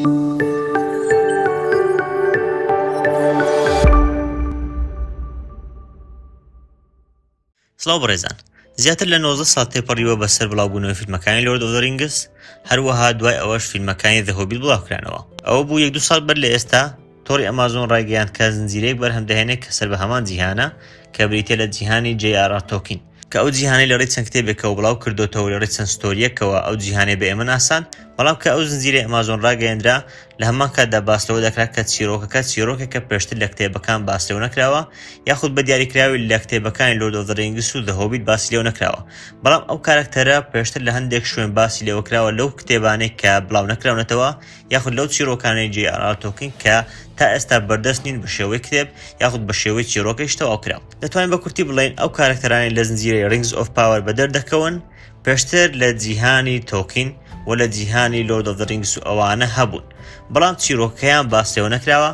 سڵاو بەڕێزان زیاتر لە 19 ساڵ تێپەڕیوە بەسەر بڵاوبوونەوەی فیلمەکانی Lord of the Rings هەروەها دوای ئەوەش فیلمەکانی The Hobbit بڵاوکرانەوە ئەوە بوو یەک دو ساڵ بەر لە ئێستا تۆڕی ئەمازۆن ڕایگەیاند کە زنجیرەیەک بەرهەم دەهێنێت کە سەر بە هەمان جیهانە کە بریتیە لە جیهانی جەی ئار ئار تۆکین کە ئەو جیهانەی لە ڕێی چەند کتێبێکەوە بڵاو کردۆتەوە و لە ڕێی چەند story یەکەوە ئەو جیهانەی بە ئێمە ناساند، بەڵام کە ئەو زنجیرەی ئەمازۆن ڕاگەیەندرا لە هەمان کاتدا باس لەوە دەکرا کە چیرۆکەکە چیرۆکێکە پێشتر لە کتێبەکان باس لێوە نەکراوە یاخود بە دیاریکراوی لە کتێبەکانی Lord of the Rings و The Hobbit باسی لێوە نەکراوە بەڵام ئەو کارەکتەرە پێشتر لە هەندێک شوێن باسی لێوە کراوە لەو کتێبانەی کە بڵاو نەکراونەتەوە یاخود لەو چیرۆکانەی جەی ئار ئار تۆکین کە تا ئێستا بەردەست نین بە شێوەی کتێب یاخود بە شێوەی چیرۆکێکی تەواوکراو. دەتوانین بە کورتی بڵێین ئەو کارەکتەرانەی لە زنجیرەی Rings of Power بەدەر دەکەون پێشتر لە جیهانی تۆکین و لە جیهانی Lord of the Rings و ئەوانە هەبوون بەڵام چیرۆکەکەیان باس لێوە نەکراوە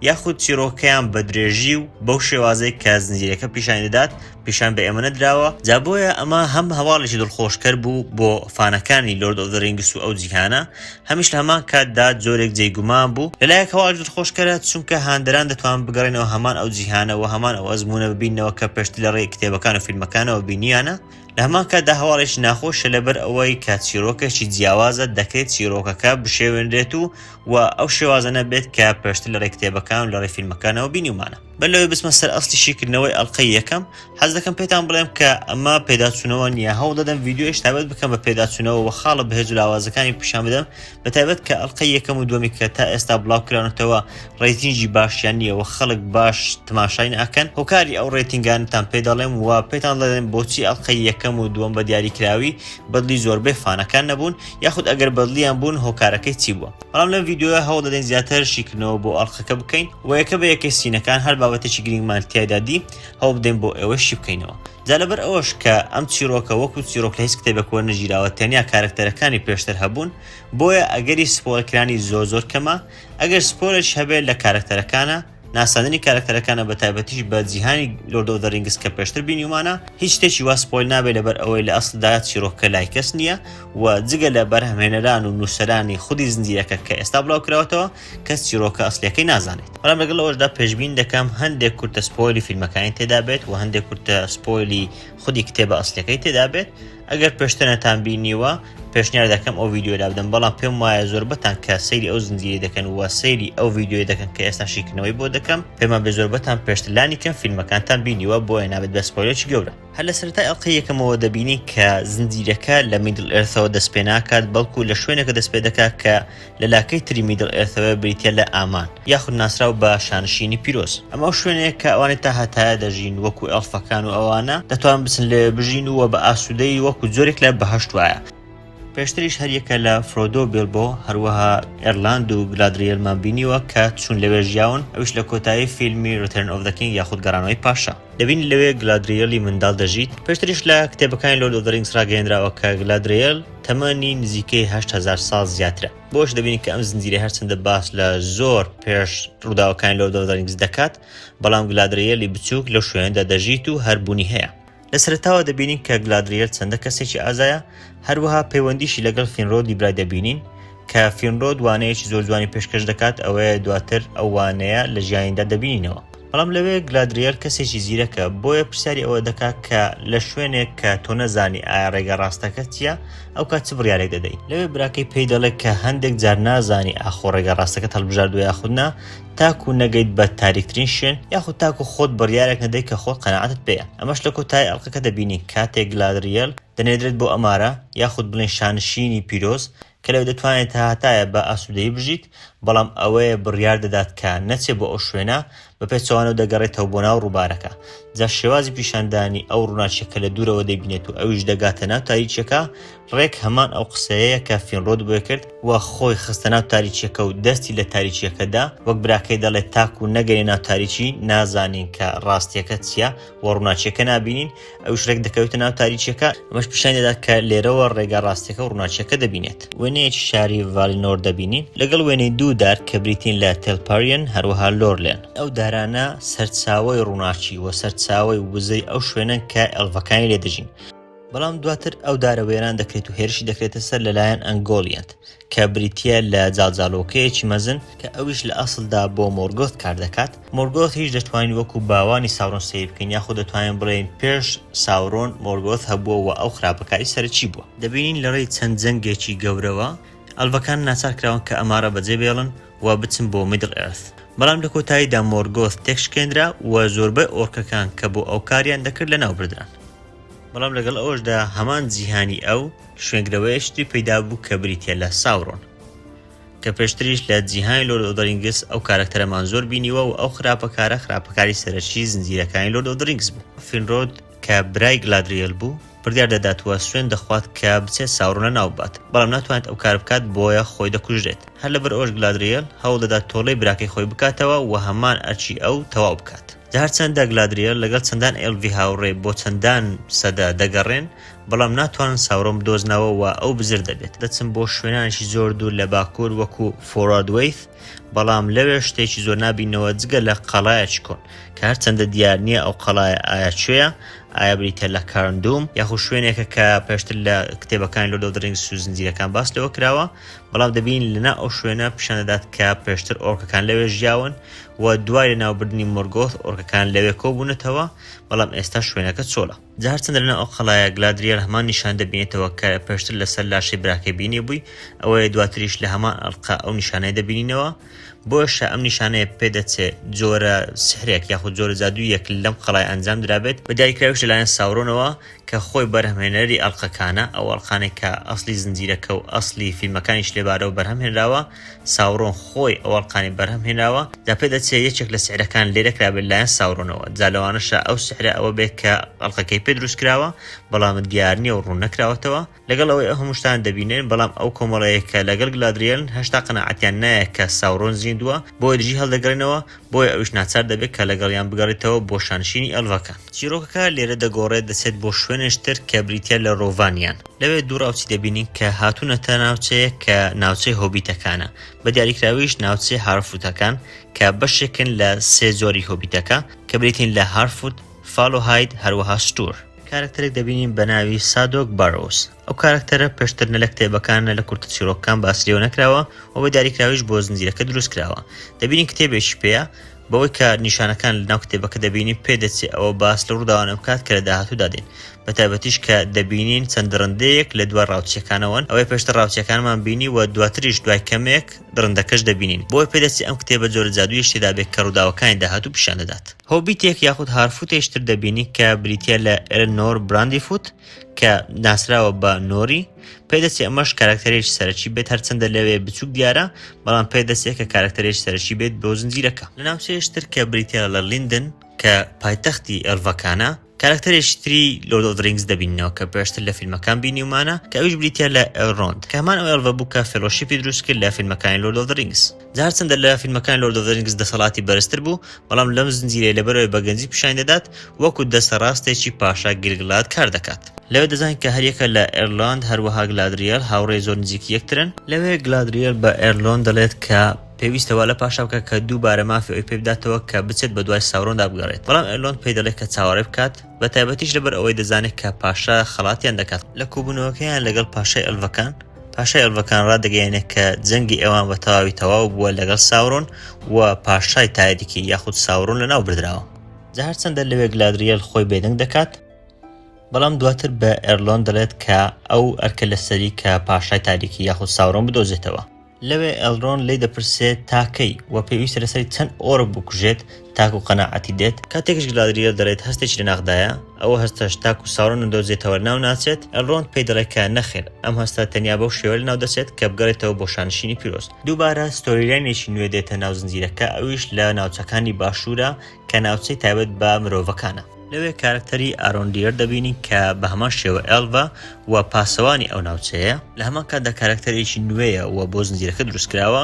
یاخود چیرۆکەکەیان بە درێژی و بەو شێوازەی کە زنجیرەکە پیشانی دەدات پیشان بە ئێمە نەدراوە جا بۆیە ئەمە هەم هەواڵێکی دڵخۆشکەر بوو بۆ fan ەکانی Lord of the Rings و ئەو جیهانە هەمیش لە هەمان کاتدا جۆرێک جێی گومان بوو لەلایەک هەواڵی دڵخۆشکەرە چونکە هاندەران دەتوان بگەڕێنەوە هەمان ئەو جیهانە و هەمان ئەو ئەزموونە ببیننەوە کە پێشتر لە ڕێی کتێبەکان و فیلمەکانەوە بینیانە لە هەمان کاتدا هەواڵێکی ناخۆشە لەبەر ئەوەی کە چیرۆکێکی جیاوازە دەکرێت چیرۆکەکە بشێوێنرێت و و ئەو شێوازە نەبێت کە پێشتر لە ڕێی کتێبەکان و لە ڕێی فیلمەکانەوە بینیومانە. بەر لەوەی بچمە سەر ئەسڵی شیکردنەوەی ئەڵقەی یەکەم، حەز دەکەم پێتان بڵێم کە ئەمە پێداچوونەوە نییە، هەوڵ دەدەم ڤیدیۆیش تایبەت بکەم بە پێداچوونەوە و خاڵە بەهێز و لاوازەکانی پیشان بدەم، بە تایبەت کە ئەڵقەی یەکەم و دووەمی کە تا ئێستا بڵاو کراونەتەوە rating ی باشیان نییە و خەڵک باش تماشای ناکەن، هۆکاری ئەو rating انەتان پێ دەڵێم و پێتان دەڵێم بۆچی ئەڵقەی یەکەم و دووەم بە دیاریکراوی بەدڵی زۆربەی fan ەکان نەبوون یاخود ئەگەر بەدڵیان بوون هۆکارەکەی چی بووە. بەڵام لەم ڤیدیۆیە هەوڵ دەدەین زیاتر شیکردنەوە بۆ ئەڵقەکە بکەین و یەکە بە یەکەی scene ەکان هەر بابەتێکی گرنگمان تیایدا دی هەوڵ بدەین بۆ ئێوەش شی بکەینەوە جا لەبەر ئەوەش کە ئەم چیرۆکە وەکو چیرۆک لە هیچ کتێبێک وەرنەگیراوە تەنیا کارەکتەرەکانی پێشتر هەبوون بۆیە ئەگەری spoil کرانی زۆر زۆر کەمە ئەگەر spoiler ش هەبێت لە کارەکتەرەکانە ناساندنی کارەکتەرەکانە بە تایبەتیش بە جیهانی Lord of the Rings کە پێشتر بینیومانە هیچ شتێکی وا spoil نابێت لەبەر ئەوەی لە ئەسڵدا چیرۆکەکە لای کەس نییە و جگە لە بەرهەمهێنەران و نووسەرانی خودی زنجیرەکە کە ئێستا بڵاو کراوەتەوە کەس چیرۆکە ئەسڵیەکەی نازانێت بەڵام لەگەڵ ئەوەشدا پێشبین دەکەم هەندێک کورتە spoil ی فیلمەکانی تێدا بێت و هەندێک کورتە spoil ی خودی کتێبە ئەسڵیەکەی تێدا بێت ئەگەر پێشتر نەتان بینیوە پێشنیار دەکەم ئەو ڤیدیۆ لابدەم بەڵام پێم وایە زۆربەتان کە سەیری ئەو زنجیرەی دەکەن و سەیری ئەو ڤیدیۆی دەکەن کە ئێستا شیکردنەوەی بۆ دەکەم پێمان بێ زۆربەتان پێشتر لانی کەم فیلمەکانتان بینیوە بۆیە نابێت بە spoiler ێکی گەورە. هەر لە سەرەتای ئەڵقەی یەکەمەوە دەبینین کە زنجیرەکە لە Middle Earth ەوە دەست پێ ناکات بەڵکو لە شوێنێکە دەست پێ دەکات کە لە لاکەی تری Middle Earth ەوە بریتیە لە ئامان یاخود ناسراو بە شانشینی پیرۆز. ئەمە ئەو شوێنەیە کە ئەوانەی تا هەتایە دەژین وەکو ئێڵفەکان و ئەوانە دەتوانن بچن لەوێ بژین و بە ئاسوودەیی وەکو جۆرێک لە بەهەشت وایە. پێشتریش هەریەکە لە فرۆدۆ و بیلبۆ هەروەها ئێرلاند و گلادریێلمان بینیوە کە چوون لەوێ ژیاون ئەویش لە کۆتایی فیلمی Return of the King یاخود گەڕانەوەی پاشا. دەبینین لەوێ گلادریێلی منداڵ دەژیت. پێشتریش لە کتێبەکانی Lord of the Rings ڕاگەیەنراوە کە گلادریێل تەمەنی نزیکەی 8000 ساڵ زیاترە. بۆش دەبینین کە ئەم زنجیرە هەرچەندە باس لە زۆر پێش ڕووداوەکانی Lord of the Rings دەکات، بەڵام گلادریێلی بچووک لەو شوێنەدا دەژیت و هەر بوونی هەیە. لە سەرەتاوە دەبینین کە گلادریێل چەندە کەسێکی ئازایە، هەروەها پەیوەندیشی لەگەڵ فینرۆدی برای دەبینین کە فینرۆد وانەیەکی زۆر جوانی پێشکەش دەکات، ئەوەیە دواتر ئەو وانەیە لە ژیانیدا دەبینینەوە. بەڵام لەوێ گلادریێل کەسێکی زیرەکە، بۆیە پرسیاری ئەوە دەکات کە لە شوێنێک کە تۆ نەزانی ئایا ڕێگا ڕاستەکە چییە، ئەوکات چ بڕیارێک دەدەی؟ لەوێ براکەی پێی دەڵێت کە هەندێک جار نازانی ئاخۆ ڕێگا ڕاستەکەت هەڵبژاردووە یاخود نا، تاکو نەگەیت بە تاریکترین شوێن، یاخود تاکو خۆت بڕیارێک نەدەیت کە خۆت قەناعەتت پێیە. ئەمەش لە کۆتایی ئەڵقەکە دەبینین کاتێک گلادریێل دەنێردرێت بۆ ئەمارا، یاخود بڵێین شانشینی پیرۆز، کە لەوێ دەتوانێت تاهەتایە بە ئاسوودەیی بژیت، بەڵام ئەوەیە بڕیار دەدات کە نەچێت بۆ ئەو شوێنە، بە پێچەوانەوە دەگەڕێتەوە بۆ ناو ڕووبارەکە. جا شێوازی پیشاندانی ئەو ڕووناکییە کە لە دوورەوە دەیبینێت و ئەویش دەگاتە ناو تاریکییەکە، ڕێک هەمان ئەو قسەیەیە کە فینرۆد بۆی کرد و خۆی خستە ناو تاریکییەکە و دەستی لە تاریکییەکە دا، وەک براکەی دەڵێت تاکو نەگەینە ناو تاریکی نازانین کە ڕاستییەکە چییە و ڕووناکییەکە نابینین، ئەویش ڕێک دەکەوێتە ناو تاریکییەکە، ئەمەش پیشانی دەدات کە لێرەوە ڕێگا ڕاستییەکە و ڕووناکییەکە دەبینێت. وێنەیەکی شاری ڤالینۆر دەبینین لەگەڵ وێنەی دوو دار کە بریتین لە تێلپاریەن هەروەها لۆرلێن. ئەو دارانە سەرچاوەی ڕووناکی و سەرچاوەی وزەی ئەو شوێنەن کە ئێڵڤەکانی لێ دەژین. بەڵام دواتر ئەو دارە وێران دەکرێت و هێرشی دەکرێتە سەر لەلایەن ئەنگۆلیەنت کە بریتییە لە جاڵجاڵۆکەیەکی مەزن کە ئەویش لە ئەسڵدا بۆ مۆرگۆث کار دەکات، مۆرگۆث یش دەتوانین وەکو باوانی ساورۆن سەیر بکەین یاخود دەتوانین بڵێین پێش ساورۆن مۆرگۆث هەبووە و ئەو خراپەکاری سەرەکی بووە. دەبینین لەڕێی چەند جەنگێکی گەورەوە ئەلڤەکان ناچار کراون کە ئەمارا بەجێ بێڵن و بچن بۆ میدڵ ئێرث بەڵام لە کۆتاییدا مۆرگۆث تێکشکێنرا و زۆربەی ئۆرکەکان کە بۆ ئەو کاریان دەکرد لەناوبردران. بەڵام لەگەڵ ئەوەشدا هەمان جیهانی ئەو شوێنگرەوەیەکی تری پەیدا بوو کە بریتیە لە ساورۆن کە پێشتریش لە جیهانی لۆرد ئۆف دە ڕینگس ئەو کارەکتەرەمان زۆر بینیوە و ئەو خراپەکارە خراپەکاری سەرەکی زنجیرەکانی لۆرد ئۆف دە ڕینگس بوو. فینرۆد کە برای گلادریێل بوو بڕیار دەدات و سوێند دەخوات کە بچێت ساورۆن لەناو ببات بەڵام ناتوانێت ئەو کارە بکات بۆیە خۆی دەکوژرێت هەر لەبەر ئەوەش گلادریێل هەوڵ دەدات تۆڵەی براکەی خۆی بکاتەوە و هەمان ئەرکی ئەو تەواو بکات. جا هەرچەندە گلادریێل لەگەڵ چەندان ئێڵڤی هاوڕێ بۆ چەندان سەدە دەگەڕێن، بەڵام ناتوانن ساورۆن بدۆزنەوە و ئەو بزر دەبێت. دەچن بۆ شوێنانێکی زۆر دوور لە باکوور وەکو فۆرادوەیث، بەڵام لەوێ شتێکی زۆر نابیننەوە جگە لە قەڵایەکی کۆن، کە هەرچەندە دیار نییە ئەو قەڵایە ئایا کوێیە، ئایا بریتیە لە کارندوم یاخود شوێنێکە کە پێشتر لە کتێبەکانی لۆرد ئۆف دە ڕینگس و زنجیرەکان باس لەوە کراوە، بەڵام دەبینین لەناو ئەو شوێنە پیشان دەدات کە پێشتر ئۆرکەکان لەوێ ژیاون و دوای لەناوبردنی مۆرگۆث ئۆرکەکان لەوێ کۆبوونەتەوە، بەڵام ئێستا شوێنەکە چۆڵە. جا هەرچەندە لەناو ئەو قەڵایە گلادریێل هەمان نیشان دەبینێتەوە کە پێشتر لەسەر لاشەی براکەی بینیبووی، ئەوەیە دواتریش لە هەمان ئەڵقە ئەو نیشانەیە دەبینینەوە، بۆیەشە ئەم نیشانەیە پێدەچێ جۆرە سیحرێک یاخود جۆرە جادوویەک لەم قەڵایە ئەنجام درابێت، بە دیاریکراویش لەلایەن ساورۆنەوە کە خۆی بەرهەمهێنەری ئەڵقەکانە، ئەو ئەڵقانەی کە ئەسڵی زنجیرەکە و ئەسڵی فیلمەکانیش لەبارەوە بەرهەم هێنراوە، ساورۆن خۆی ئەو ئەڵقانەی بەرهەم هێناوە، جا پێدەچێ یەکێک لە سیحرەکان لێرە کرابێت لایەن ساورۆنەوە، جا لەوانەشە ئەو سیحرە ئەوە بێت کە ئەڵقەکەی پێ دروست کراوە، بەڵام دیار نییە و ڕوون نەکراوەتەوە، لەگەڵ ئەوەی ئەو هەموو شتانە دەبینن، بەڵام ئەو کۆمەڵەیە کە لەگەڵ گلادریێلن هێشتا قەناعەتیان نایە کە ساورۆن زیندووە، بۆیە دژی هەڵدەگەڕێنەوە، بۆیە ئەویش ناچار دەبێت کە لەگەڵیان بگەڕێتەوە بۆ شانشینی ئەلڤەکان. چیرۆکەکە لێرە دەگۆڕێت دەچێت بۆ شوێنێش تر کە بریتیە لە ڕۆڤانیان. لەوێ دوو ڕاوچی دەبینین کە هاتوونەتە ناوچەیەک کە ناوچەی هۆبیتەکانە، بە دیاریکراویش ناوچەی هارفوتەکان کە بەشێکن لە سێ جۆری هۆبیتەکە کە بریتین لە هارفوت، فالۆهاید هەروەها ستور. کارەکتەرێک دەبینین بە ناوی سادۆک بارۆس، ئەو کارەکتەرە پێشتر نە لە کتێبەکان نە لە کورتە چیرۆکەکان باسی لێوە نەکراوە و بە دیاریکراویش بۆ زنجیرەکە دروست کراوە. دەبینین کتێبێکی پێیە، بەوەی کە نیشانەکان لە ناو کتێبەکە دەبینین پێدەچێ ئەوە باس لەو ڕووداوانە بکات کە لە داهاتوودا دێن، بە تایبەتیش کە دەبینین چەند دڕندەیەک لە دوای ڕاوچییەکانەوەن، ئەوەی پێشتر ڕاوچییەکانمان بینی و دواتریش دوای کەمێک دڕندەکەش دەبینین، بۆیە پێدەچێ ئەم کتێبە جۆرە جادوویەکی تێدا بێت کە ڕووداوەکانی داهاتوو پیشان دەدات. هۆبیتێک یاخود هارفوتێکی تر دەبینین کە بریتییە لە ئێلنۆر براندیفوت کە ناسراوە بە نۆری، پێدەچێ ئەمەش کارەکتەرێکی سەرەکی بێت هەرچەندە لەوێ بچوک دیارە بەڵام پێدەچێ کە کارەکتەرێکی سەرەکی بێت بۆ زنجیرەکە. لە ناوچەیەکی تر کە بریتییە لە لیندن کە پایتەختی ئێڵڤەکانە، کارەکتەرێکی تری لۆرد ئۆف ڕینگز دەبینینەوە کە پێشتر لە فیلمەکان بینیومانە کە ئەویش بریتییە لە ئێلرۆند کە هەمان ئەو ئێڵڤە بوو کە فێلۆشیپی دروست کرد لە فیلمەکانی لۆرد ئۆف ڕینگز. جا هەرچەندە لە فیلمەکانی لۆرد ئۆف ڕینگز دەسەڵاتی بەرزتر بوو بەڵام لەم زنجیرەیە لەبەرئەوەی بە گەنجی پیشانی دەدات وەکو دەستە ڕاستێکی پاشا گیلگلاد کار دەکات. لەوێ دەزانین کە هەریەکە لە ئێرلۆند هەروەها گلادریێل هاوڕێی زۆر نزیکی یەکترن. لەوێ گلادریێل بە ئێرلۆند دەڵێت کە پێویستە وا لە پاشا بکات کە دووبارە مافی ئەوی پێ بداتەوە کە بچێت بەدوای ساورۆندا بگەڕێت، بەڵام ئێرلۆند پێی دەڵێت کە چاوەڕێ بکات، بە تایبەتیش لەبەر ئەوەی دەزانێت کە پاشا خەڵاتیان دەکات. لە کۆبوونەوەکەیان لەگەڵ پاشای ئەلڤەکان، پاشای ئەلڤەکان ڕادەگەیەنێت کە جەنگی ئەوان بە تەواوی تەواو بووە لەگەڵ ساورۆن و پاشای تاریکی یاخود ساورۆن لەناو بردراوە. جا هەرچەندە لەوێ گلادریێل خۆی بێدەنگ دەکات، بەڵام دواتر بە ئێرلۆند دەڵێت کە ئەو ئەرکە لەسەری کە پاشای تاریکی یاخود ساورۆن بدۆزێتەوە. لەوێ ئێڵرۆند لێی دەپرسێت تا کەی و پێویستە لەسەری چەند ئۆرک بکوژێت تاکو قەناعەتی دێت، کاتێکیش گلادریێل دەڵێت هەستێکی لە ناخدایە، ئەوە هەستەش تاکو ساورۆن نەدۆزێتەوە لەناو ناچێت، ئێڵرۆند پێی دەڵێت کە نەخێر ئەم هەستە تەنیا بەو شێوە لەناو دەچێت کە بگەڕێتەوە بۆ شانشینی پیرۆز. دووبارە storyline ێکی نوێ دێتە ناو زنجیرەکە ئەویش لە ناوچەکانی باشوورە کە ناوچەی تایبەت بە مرۆڤەکانە. لەوێ کارەکتەری ئارۆندیر دەبینین کە بە هەمان شێوە ئێڵڤە و پاسەوانی ئەو ناوچەیە، لە هەمان کاتدا کارەکتەرێکی نوێیە و بۆ زنجیرەکە دروستکراوە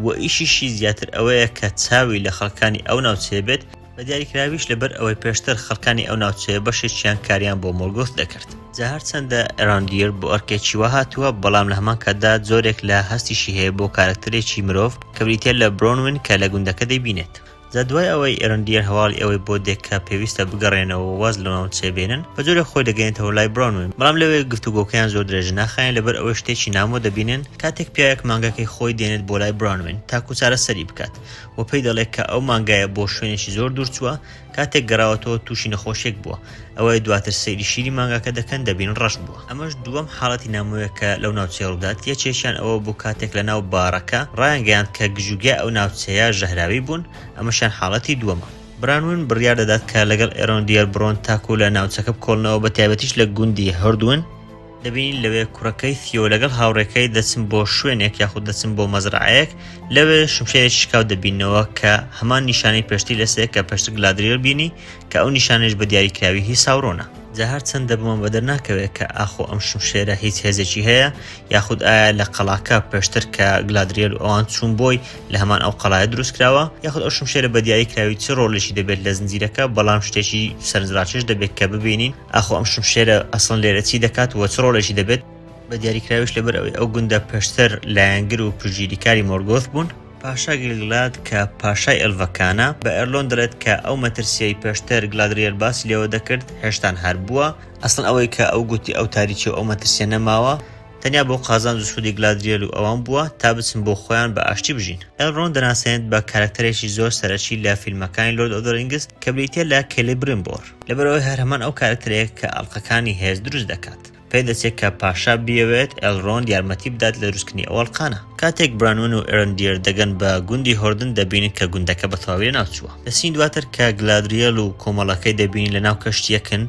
و ئیشیشی زیاتر ئەوەیە کە چاوی لە خەڵکانی ئەو ناوچەیە بێت، بە دیاریکراویش لەبەر ئەوەی پێشتر خەڵکانی ئەو ناوچەیە بەشێکیان کاریان بۆ مۆرگۆث دەکرد. جا هەرچەندە ئەراندیر بۆ ئەرکێکی وا هاتووە، بەڵام لە هەمان کاتدا جۆرێک لە هەستیشی هەیە بۆ کارەکتەرێکی مرۆڤ کە بریتییە لە برۆنوین کە لە گوندەکە دەیبینێت. جا دوای ئەوەی ئێرۆندیر هەواڵی ئەوەی بۆ دێ کە پێویستە بگەڕێنەوە و واز لەو ناوچەیە بێنن، بە جۆرێک خۆی دەگەیەنێتەوە لای برانوین، بەڵام لەوێ گفتوگۆکەیان زۆر درێژە ناخایەن لەبەر ئەوەی شتێکی نامۆ دەبینن کاتێک پیاوێک مانگاکەی خۆی دێنێت بۆ لای برانوین تاکو چارەسەری بکات و پێی دەڵێ کە ئەو مانگایە بۆ شوێنێکی زۆر دوور چووە کاتێک گەڕاوەتەوە تووشی نەخۆشیەک بووە ئەوەیە دواتر سەیری شیری مانگاکە دەکەن دەبینن ڕەش بووە. ئەمەش دووەم حاڵەتی نامۆیە کە لەو ناوچەیە ڕوودات، یەکێکیان ئەوە بوو کاتێک لەناو باڕەکە ڕایانگەیاند کە گژوگیای ئەو ناوچەیە ژەهراوی بوون، ئەمەشیان حاڵەتی دووەمە. برانوین بڕیار دەدات کە لەگەڵ ئێرۆندیەر بڕۆن تاکو لە ناوچەکە بکۆڵنەوە بەتایبەتیش لە گوندی هۆردون، دەبینین لەوێ کوڕەکەی ثیۆ لەگەڵ هاوڕێکەی دەچن بۆ شوێنێک یاخود دەچن بۆ مەزرەعەیەک، لەوێ شمشێرێکی شکاو دەبیننەوە کە هەمان نیشانەی پێشتری لەسەرە کە پێشتر گلادریێل بینی کە ئەو نیشانەیش بە دیاریکراوی هی ساورۆنە. جا هەرچەندە بۆمان بەدەر ناکەوێت کە ئاخۆ ئەم شمشێرە هیچ هێزێکی هەیە یاخود ئایا لە قەڵاکە پێشتر کە گلادریێل و ئەوان چوون بۆی لە هەمان ئەو قەڵایە دروست کراوە یاخود ئەو شمشێرە بە دیاریکراوی چ ڕۆڵێکی دەبێت لە زنجیرەکە بەڵام شتێکی سەرنجڕاکێش دەبێت کە ببینین ئاخۆ ئەم شمشێرە ئەسڵەن لێرە چی دەکات و چ ڕۆڵێکی دەبێت؟ بە دیاریکراویش لەبەر ئەوەی ئەو گوندە پێشتر لایەنگر و پشتگیریکاری مۆرگۆث بوون. پاشا گیلگلاد کە پاشای ئێلڤەکانە، بە ئێرلۆند دەڵێت کە ئەو مەترسییەی پێشتر گلادریێل باسی لێوە دەکرد هێشتان هەر بووە، ئەسڵەن ئەوەی کە ئەو گوتی ئەو تاریکی و ئەو مەترسییە نەماوە، تەنیا بۆ قازانج و سوودی گلادریێل و ئەوان بووە تا بچن بۆ خۆیان بە ئاشتی بژین. ئێلرۆند دەناسێنێت بە کارەکتەرێکی زۆر سەرەکی لە فیلمەکانی Lord of the Rings کە بریتییە لە کێلیبریمبۆر، لەبەرئەوەی هەر هەمان ئەو کارەکتەرەیە کە ئەڵقەکانی هێز دروست دەکات. پێدەچێت کە پاشا بیەوێت ئێلرۆند یارمەتی بدات لە دروستکردنی ئەو ئەڵقانە. کاتێک برانوین و ئێرندیر دەگەن بە گوندی هۆردن دەبینن کە گوندەکە بە تەواوی لەناوچووە. دەچین دواتر کە گلادریێل و کۆمەڵەکەی دەبینین لەناو کەشتییەکن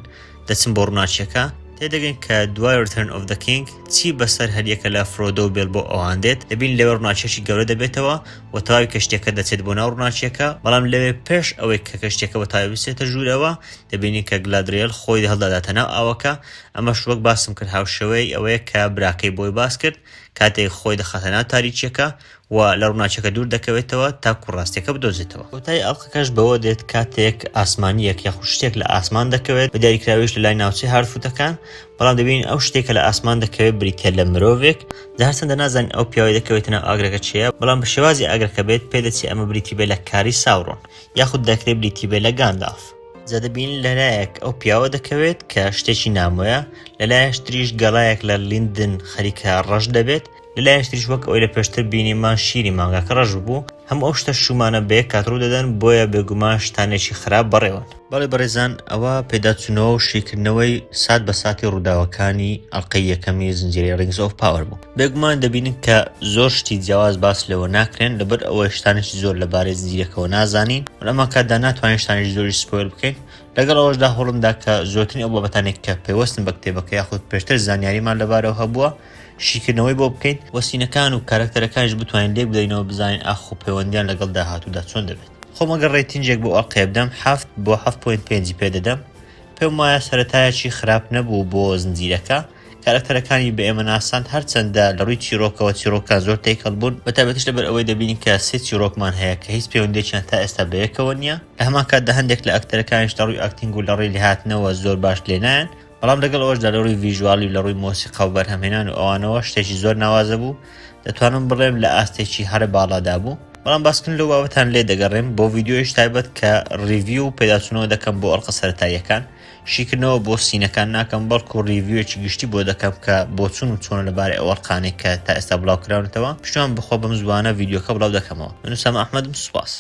دەچن بۆ ڕووناکییەکە، تێدەگەین کە دوای Return of the King چی بەسەر هەریەکە لە فرۆدۆ و بێلبۆ ئەوان دێت، دەبینین لەوێ ڕووناکییەکی گەورە دەبێتەوە و تەواوی کەشتییەکە دەچێت بۆ ناو ڕووناکییەکە، بەڵام لەوێ پێش ئەوەی کە کەشتییەکە بە تەواوی بچێتە ژوورەوە دەبینین کە گلادریێل خۆی هەڵدەداتە ناو ئاوەکە، ئەمەش وەک باسم کرد هاوشێوەی ئەوەیە کە براکەی بۆی باس کرد کاتێک خۆی دەخاتە ناو تاریکیەکە و لە ڕووناکیەکە دوور دەکەوێتەوە تاکو ڕاستیەکە بدۆزێتەوە. کۆتایی ئەڵقەکەش بەوە دێت کاتێک ئاسمانیەک یاخود شتێک لە ئاسمان دەکەوێت بە دیاریکراویش لە لای ناوچەی هارفوتەکان بەڵام دەبینین ئەو شتێک کە لە ئاسمان دەکەوێت بریتیە لە مرۆڤێک جا هەرچەندە نازانین ئەو پیاوەی دەکەوێتە ناو ئاگرەکە کێیە بەڵام بە شێوازی ئاگرەکە بێت پێدەچێ ئەمە بریتی بێت لە کاری ساورۆن یاخود دەکرێت بریتی بێت لە گاندالف. جا دەبینین لەلایەک ئەو پیاوە دەکەوێت کە شتێکی نامۆیە، لەلایەش تریش گەڵایەک لە linden خەریکە ڕەش دەبێت، لەلایەش تریش وەک ئەوەی لە پێشتر بینیمان شیری مانگاکە ڕەش ببوو، هەموو ئەو شتە شوومانە بە یەک کات ڕوو دەدەن، بۆیە بێگومان شتانێکی خراپ بەڕێوەن. بەڵێ بەڕێزان ئەوە پێداچوونەوە و شیکردنەوەی سات بە ساتی ڕووداوەکانی ئەڵقەی یەکەمی زنجیرەی Rings of Power بوو. بێگومان دەبینن کە زۆر شتی جیاواز باس لەوە ناکرێن لەبەر ئەوەی شتانێکی زۆر لەبارەی زنجیرەکەوە نازانین و لەمان کاتدا ناتوانین شتانێکی زۆری spoil بکەین لەگەڵ ئەوەشدا هەوڵمدا کە زۆرترین ئەو بابەتانێک کە پەیوەستن بە کتێبەکە یاخود پێشتر زانیاریمان لەبارەوە هەبووە شیکردنەوەی بۆ بکەین و سینەکان و کارەکتەرەکانیش بتوانین لێک بدەینەوە بزانین ئاخۆ پەیوەندیان لەگەڵ داهاتوودا چۆن دەبێت. خۆم ئەگەر rating ێک بۆ ئەڵقەیە بدەم حەفت بۆ حەفت point پێنجی پێ دەدەم پێم وایە سەرەتایەکی خراپ نەبوو بۆ زنجیرەکە کارەکتەرەکانی بە ئێمە ناساند، هەرچەندە لە ڕووی چیرۆکەوە چیرۆکەکان زۆر تێکەڵ بوون، بە تایبەتیش لەبەر ئەوەی دەبینین کە سێ چیرۆکمان هەیە کە هیچ پەیوەندییەکیان تا ئێستا بە یەکەوە نییە، لە هەمان کاتدا هەندێک لە ئەکتەرەکانیش لە ڕووی acting و لە ڕووی لێهاتنەوە زۆر باش لێ نایەن، بەڵام لەگەڵ ئەوەشدا لە ڕووی visual ی و لە ڕووی مۆسیقا و بەرهەمهێنان و ئەوانەوە شتێکی زۆر ناوازە بوو، دەتوانم بڵێم لە ئاستێکی هەرە باڵادا بوو. بەڵام باسکردن لەو بابەتان لێ دەگەڕێم بۆ ڤیدیۆیش تایبەت کە review و پێداچوونەوە دەکەم بۆ ئەڵقە سەرەتاییەکان. شیکردنەوە بۆ scene ەکان ناکەم بەڵکو review ێکی گشتی بۆ دەکەم کە بۆچوونم چۆنە لەبارەی ئەو ئەڵقانەی کە تا ئێستا بڵاو کراونەتەوە پشتیوان بخوا بەم زووانە ڤیدیۆکە بڵاو دەکەمەوە من ئوسامە ئەحمەدم سوپاس.